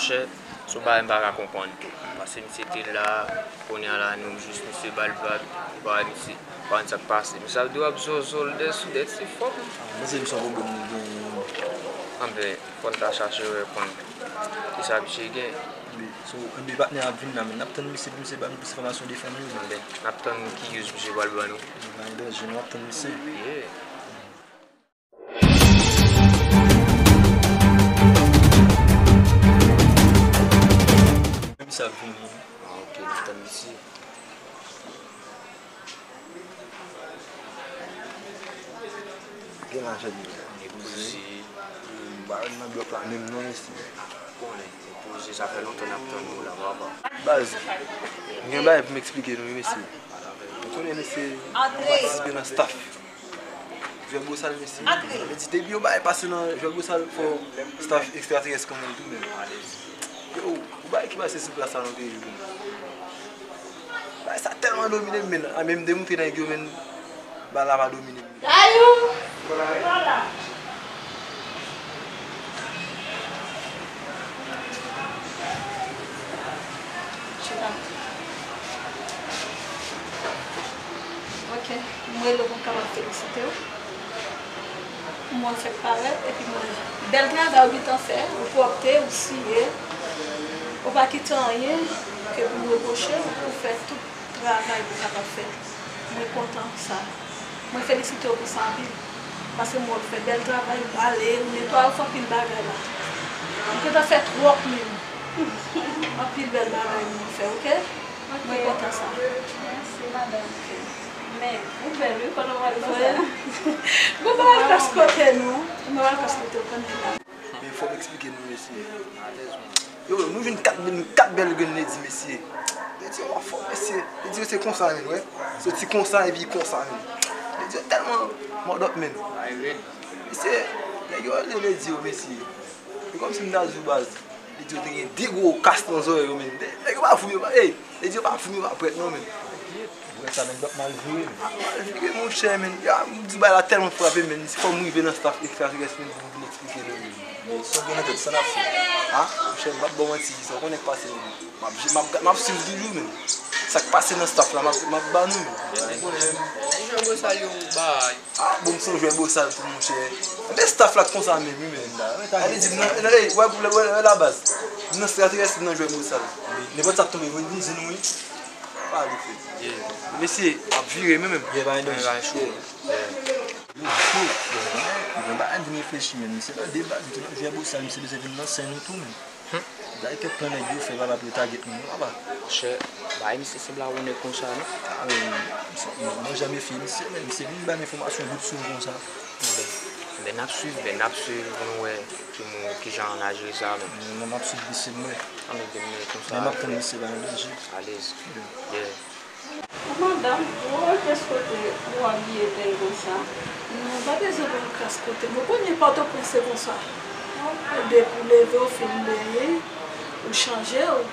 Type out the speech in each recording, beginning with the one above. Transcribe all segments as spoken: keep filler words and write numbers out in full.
Monchè, se yon bagay m pa ka konprann tou. Paske misye te la, kounye a la, nou jis misye ba l vag, ou pa wè misye, pa konn sa k pase. Misye ap di w ap zozo l dèyè sou dèyè ti fòm. Ah, mezanmi, se yon pwoblèm nou genyen. Anben, fò n ta chache wè konn kisa misye gen. Wi, so, anben, patnè ap vin la, men n ap tann misye pou misye ba nou plis enfòmasyon de fanmi w. Anben, n ap tann ki yous misye pral ban nou. Pa gen danje, nou ap tann misye. Yeah. Misye ap vini. Ah, ok, n ap tann misye. Gen lajan li. Depoze. M pa renmen nan blòk la menm non, mesye. Konnen, depoze, sa fè lontan n ap tann ou la, papa. Baz, m gen bagay pou m eksplike nou, wi, mesye. Ou konnen, mesye, m patisipe nan staff. Jwè bosal, mesye. Yo di, depi yon bagay pase nan jwè bosal, fò staff ekstraterès konnen l tou menm. Yo, yon bagay ki pase sou plas la nan peyi, yo. Bagay sa tèlman domine m, men, a, men m demontre nèg yo, men, bagay la pa domine m. Dayou! Chita. Ok, m rele w pou m kapab felisite w. Mwen fèk parèt, epi mwen bèl travay ou gentan fè, ou pwòpte, ou siye, ou pa kite anyen ke pou m repwoche w, ou fè tout travay pou kapab fè. Mwen kontan sa. Mwen felisite w pou sa anpil. Paske m wè w fè bèl travay, ou bale, ou netwaye, ou fè anpil bagay la. Ou gentan fè twòp menm. Anpil bèl bagay moun fè, ok? Ok. Mwen kontan sa. Mèsi, madanm. Ok. Men, ou bèl, wi, kote w pral konsa. Mwen pa al kras kote, non. Mwen pa al kras kote, w konnen la. Men fò m eksplike nou, mesye. Yo, nou jwenn kat, kat bèl grenn ledi, mesye. Ledi yo pa fò, mesye. Ledi yo se konsa, men, wè. Soti konsa, epi konsa, men. Ledi yo tèlman mòdòp, men. Mesye, nèg yo rele ledi yo, mesye. E kòmsi m ta di w, baz. Ledi yo te gen de gwo kas nan zòrèy yo, men. Nèg yo pa fou, yo pa, ey, ledi yo pa fou, yo pa prèt, non, men. Ou wè sa, nèg yo ap mal vire, men. Ap mal vire, monchè, men. Ya, m di bagay la tèlman frape, men. Se fò m rive nan staff ekstraterès, men, pou m vin eksplike nou, men. Men, sa w gen nan tèt, sa n ap fè? A? Monchè, m p ap ba w manti, sa w konnen k pase, men. M ap, m ap, m ap swiv toujou, men. Sa k pase nan staff la, m ap, m ap ba nou, men. Nèg jwè bosal yo bay. A, bon, m se yon jwè bosal tou, monchè. Enben, staff la konsa menm, wi, men. Sa vle di, m nan, wè, wè, wè, wè, la baz. M nan ekstraterès, m nan jwè bosal. Nenpòt sa k tonbe, vin di nou, wi. Pale, frè. Yeah. Mesye, ap vire, men, men. Yeah, pa gen danje. Yo, yo, yo, mwen pa ann di m reflechi, men. Misye la de baz, misye nan jwè bosal, misye bezwen vin nan sèn nou tou, men. Hmm. Gade kèk plan nèg yo fè, papa, pou yo tagèt nou, non, papa. Monchè, bay misye sanble a wonnè konsa, non? A, men, m, m, mwen janm mefye misye, men misye vin ban m enfòmasyon bout sou m konsa. Enben, enben, n ap swiv, enben, n ap swiv pou nou wè ki moun, kijan n a jere sa, men. Non, m ap swiv misye, mwen. A, men, enben, konsa. Men m ap tann misye, pa gen danje. Alèz. Yeah. Madanm, ou al kras kote, ou abiye bèl konsa. Non, pa bezwen pou m kras kote. Mwen konnen Pòtoprens se konsa. Depi w leve, w fin benyen, ou chanje w.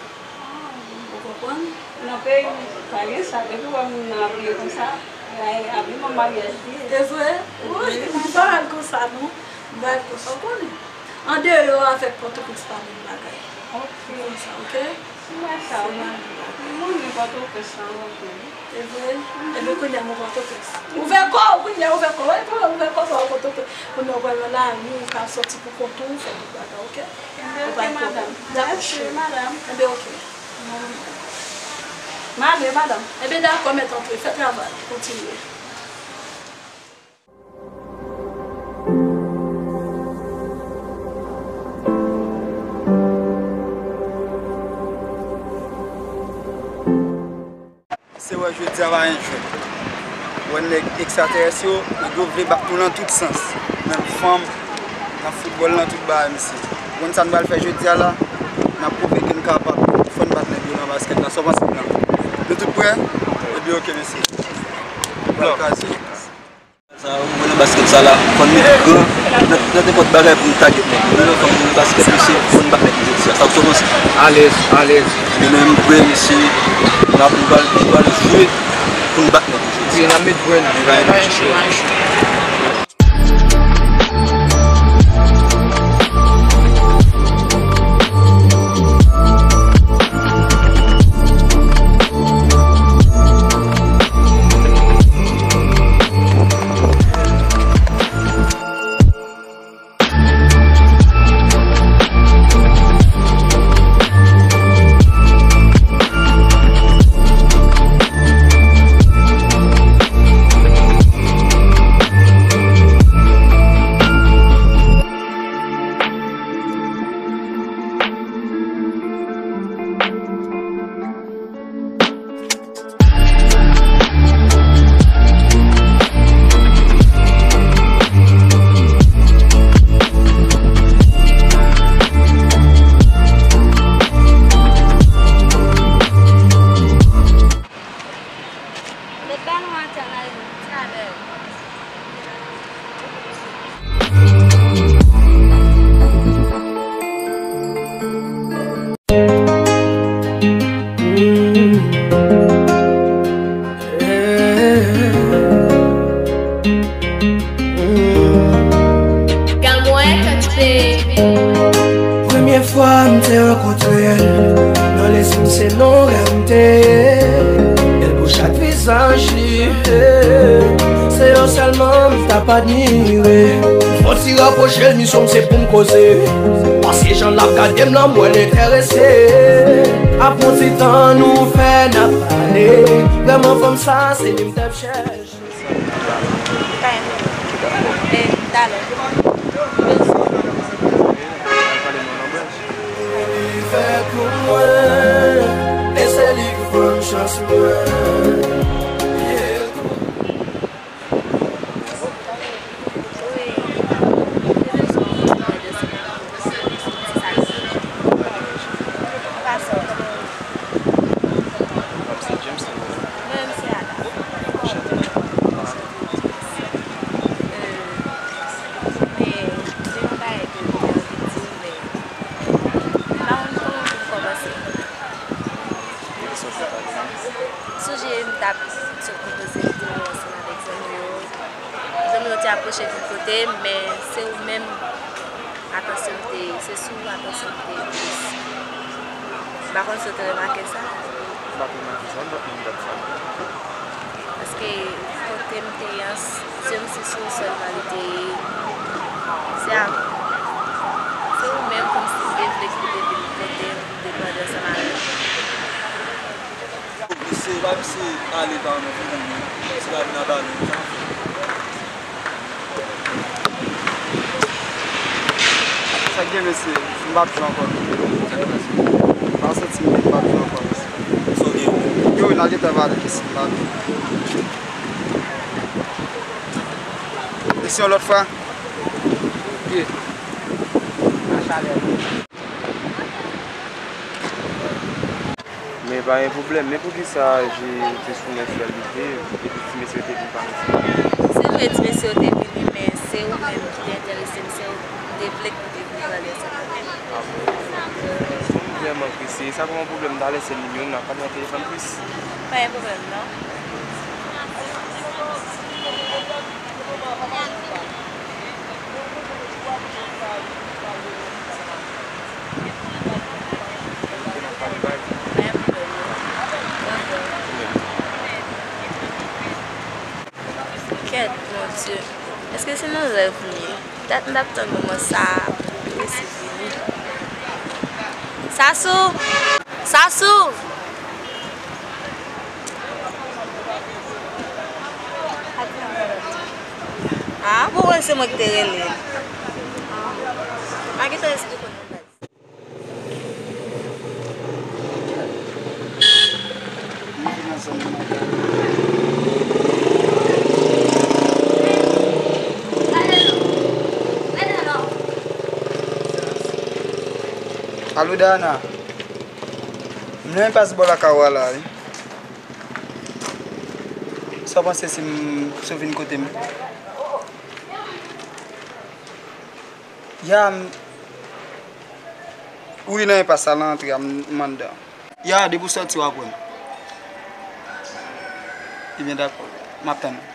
Ou konprann? Nan peyi m, pa gen sa. Depi w wè moun nan abiye konsa, abiman maryaj li ye. E vre? Wi, m pa al konsa, non. M pa al konsa, w konnen. Andeyò avèk Pòtoprens pa menm bagay. Ok. Konsa, ok? Mwen sa, wi. Mwen, mwen Pòtoprens lan, mwen vle. E vre? Ebyen, kounye a, mwen Pòtoprens. Ouvè kò w, kounye a, ouvè kò w. Ouvè kò w, ouvè kò w, Pòtoprens. Kounye a, w pral nan lari, w ka soti pou kont ou, fè tout bagay, ok? Ebyen, ok, madanm. Mèsi, madanm. Ebyen, ok. M ale, madanm. Ebyen, dakò, mèt antre. Fè travay, kontinye. Se wè jodi a pa yon jwèt. Wè nèg ekstraterès yo, nèg yo vle bat nou nan tout sans. Nan fanm, nan foutbòl, nan tout bagay, mesye. Ou konn sa n pral fè jodi a la? N ap pwouve ke n kapab. Fò n bat nèg yo nan baskèt la. Sa w panse, Blan? Nou tout prè? Ebyen, ok, mesye. N pral kraze. Sa, ou wè nan baskèt sa la, fò n met gran nan, nan nenpòt bagay pou n tagèt nèg. Nou nan fanm, nou nan baskèt, mesye, fò n bat nèg yo jodi a. Sa, sa w panse? Alèz, alèz. Ebyen, nou menm, nou prè, mesye, n ap, nou pral, nou pral jwe pou n bat nèg yo jodi a. N ap met grenn. Nou pa gen danje. Ebyen, ok. Sèlman m t ap admire. M fon ti rapwoche l, misyon m se pou m koze. Paske jan l ap gade m lan, m wè l enterese. Apre yon ti tan nou fè n ap pale. Vrèman fanm sa, se li m t ap chèche. Talè. Li fè pou mwen, e se li k ban m chans mwen. Yeah. Sonje m t ap sot konpoze videyo ansanm avèk zanmi yo. Zanmi yo te apwoche vin kote m, men se ou menm atansyon m te, se sou ou atansyon m te plis. M pa konn si w te remake sa. M pa t remake sa, m pa t menm gad sa. Paske kote m te ye an, zye m se sou ou sèlman li te ye. Se a, se ou menm kòmsi m te vle pou te vin kote m, pou te grandi ansanm avè m. Misye, pa misye ale pa nou, vini, misye pa vin anba nou, sa n ap fè? Sa k gen, mesye? M p ap jwe ankò. Sa k pase? M pa santi m byen, m p ap jwe ankò, mesye. Sa w gen? Yo, n al gentan pale, mesye, m pa vle. Mesye, yon lòt fwa. Ok. Nan chalè. Men pa gen pwoblèm, men poukisa je te sou mwen fè leve, epi ti mesye yo te vin pale sa? Se vre, ti mesye yo te vini, men se ou menm ki te enterese m, se ou m te vle pou te vin pale sa. Ah bon? M vrèman prese, sa pa yon pwoblèm, talè sèl li menm, n ap pale nan telefòn plis. Pa gen pwoblèm, non. Kèt, Bondye, èske se nan rèv m ye? Dat m t ap tann moman sa a pou mesye vini. Sasou! Sasou! Ah, pou mwen se mwen ki te rele. Ah, pa gentan esplike nou baz. Alo, Dana. M nan pase bò lakay ou a la, wi. Sa w panse si m, si w vin kote m? Ya, m, wi, nan enpas la, nan antre a, m, m anndan. Ya, depi w sòti, w ap wè m. Ebyen, dakò. M ap tann ou.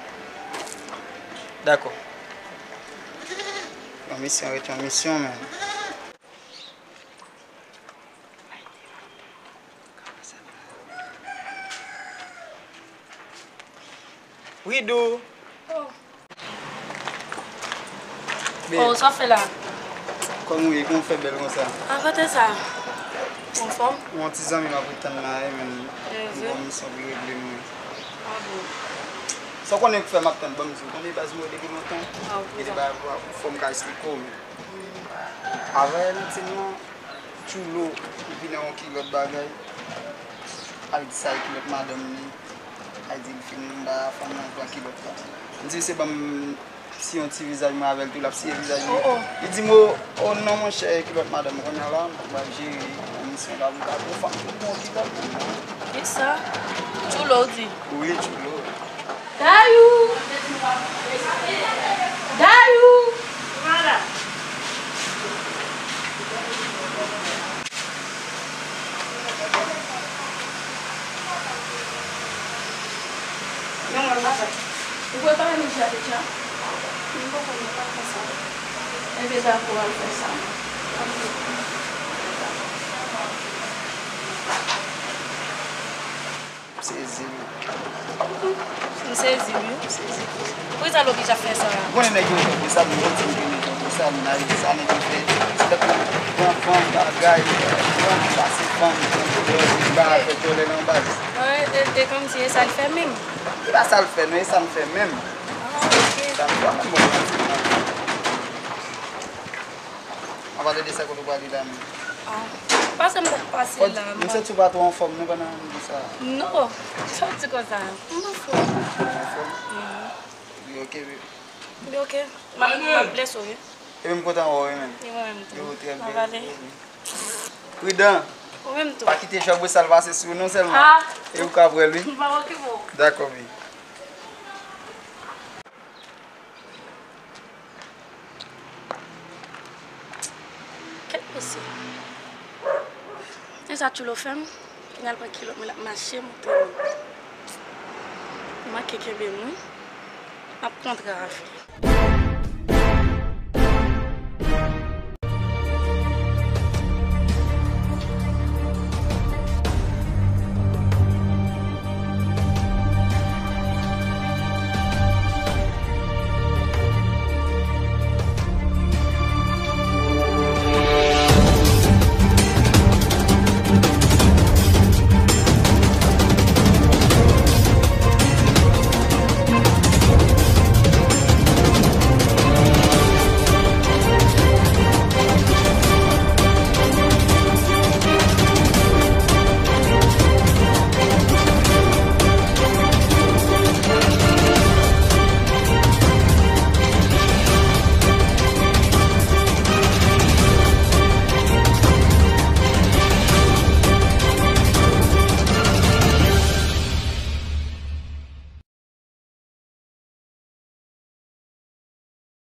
Dakò. Yon misyon ret yon misyon, men. Wi, Dou. Oh. Be, oh, sa w fè la? Kòman w ye? Kòman w fè bèl konsa? An kote sa? Anfòm? Yon ti zanmi m ap ret tann la, e menm. Bon, misyon pou regle mwen. Ah bon? Sa w konnen k fè m ap tann, ban m di w, konnen baz mwen depi lontan. Ah, ok. E se pa fò m ka esplike w, men. Avanyè nou di m nan, Tchoulo vin nan yon kilòt bagay. Al di sa e kilòt madanm li. Al di l fin ba fanm nan pran kilòt la. M di se ban m siye yon ti vizaj mwen avè l tou, l ap siye vizaj mwen. Oh, oh. Li di m, o, o non, monchè, kilòt madanm mwen. Kounye a la, m ap jere yon misyon la pou m ka pran fanm pou m pran yon kilòt pou mwen. Kisa? Tchoulo w di? Wi, Tchoulo. Dayou! Dayou! Ou pral pale nou di a deja? M poko, m pral fè sa. Enben, dakò, al fè sa. Sezi wi. M sezi, wi, m sezi. Poukisa l oblije ap fè sa? Ou konnen nèg yo fè pou sa, moun yo di m ke nèg yo pou sa, moun ale sa, nèg yo fè, se lè pou pran fanm, bagay, pran pase fanm, pran dòl, li pa fè dòlè nan baz. E, e, e kòmsi e sa l fè menm? E pa sa l fè, non, e sa m fè menm. Ah, ok. Sa m fè, mwen, mwen, mwen. An pale de sa kote w prale la menm. Ah, pase m t ap pase la. M santi w pa twò anfòm non pandan m di sa. Non, sa w di konsa? M anfòm. Anfòm? Mhm. Wi, ok, wi. Wi, ok. M ap, m ap blese w, wi. Epi m kontan wè w, wi, menm. E mwen menm tou. Yo, trè byen. N ap pale. Pridan. Ou menm tou. Pa kite jwèt bosal pase sou ou non sèlman. Ah. E ou ka pran l, wi. M pa okipe w. Dakò, wi. Kèt mesye. E sa tchoulo fè m, vin al pran kilòt mwen, l ap mache montre m. Manke kenbe m, wi. M ap kontre avè l.